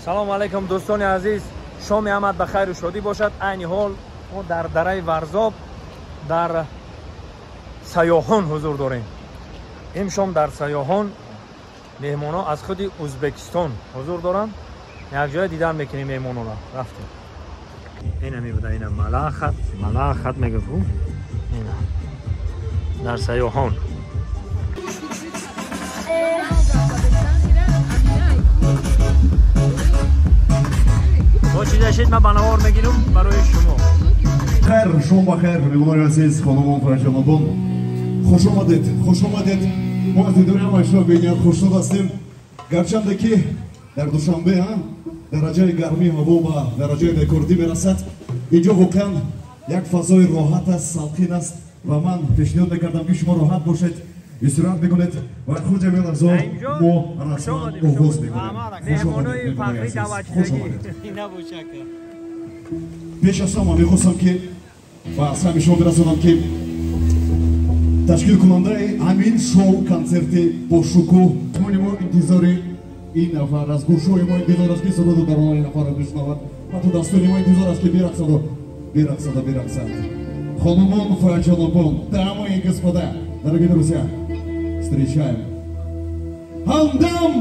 Салом алейкум дӯстони азиз, шоми ҳамат ба хайру шодӣ бошад. Айни ҳол мо дар дараи Варзоб дар Сайёҳон ҳузур дорем. Имшом дар Сайёҳон меҳмонҳо аз худи Ӯзбекистон ҳузур доранд. Якҷоя дидан мекунем меҳмононро. Рафтем. Ина мебуда, ина малахат, малахат мегуфт. Ина дар Сайёҳон. Бо чиза шид ман ба навор мегирам барои шумо. Хайр, шом бахайр, меҳмонони азиз, хонумон ва ҷанобон. Хуш омадед, хуш омадед. Мо аз дидори ҳамаи шумо бениҳоят хушнуд ҳастем. Гарчанде ки дар Душанбе дараҷаи гармии ҳаво ба дараҷаи рекордӣ мерасад, инҷо воқеан як фазои роҳат аст, салқин аст ва ман пешниҳод мекардам ки шумо роҳат бошед, истироҳат мекунед ва худ ҷамиъ лаҳзо мо расман оғоз мекунем. Хуш омадед, меҳмонони азиз, хуш омадед. Пеш аз ҳама мехостам ки ба самъи шумо бирасонам ки ташкилкунандаи ҳамин шоу консерти бошукӯҳ мо интизори ин нафар аст. Гӯшҳои мо интизор аст ки суруду таронаи нафарро бишнавад, ҳатто дастони мо интизор аст ки бирақсаду бирақсаду бирақсад. Хонумон ва ҷанобон, дамы и господа, дорогие друзья, встречаем Хамдам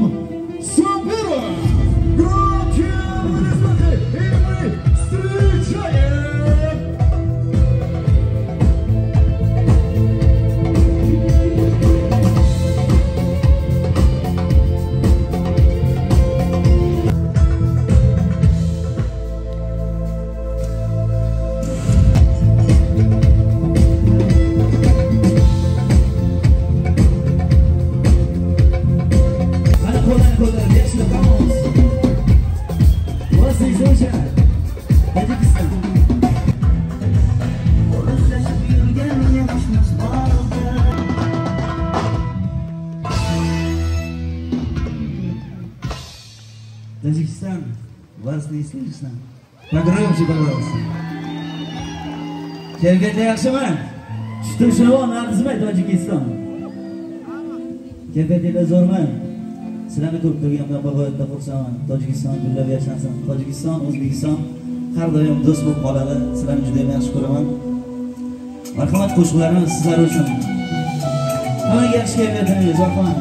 Собиров! Громкие аплодисменты, и мы встречаем! Таджикистан, вас не слышно. Погромче, пожалуйста. Kayfiyat yaxshimi? Tushunib naqzmi Tojikiston? Kayfiyatinglar zo'rmi? Sizlarni ko'rib turganimdan bag'oyatda xursandman. Tojikiston gullab yashasin. Tojikiston, O'zbekiston har doim do'st bo'lib qoladi. Sizlarni juda ham yaxshi ko'raman. Marhamat, qo'shiqlarimiz sizlar uchun. Hammaga yaxshi kayfiyat tilaymiz. Marhamat.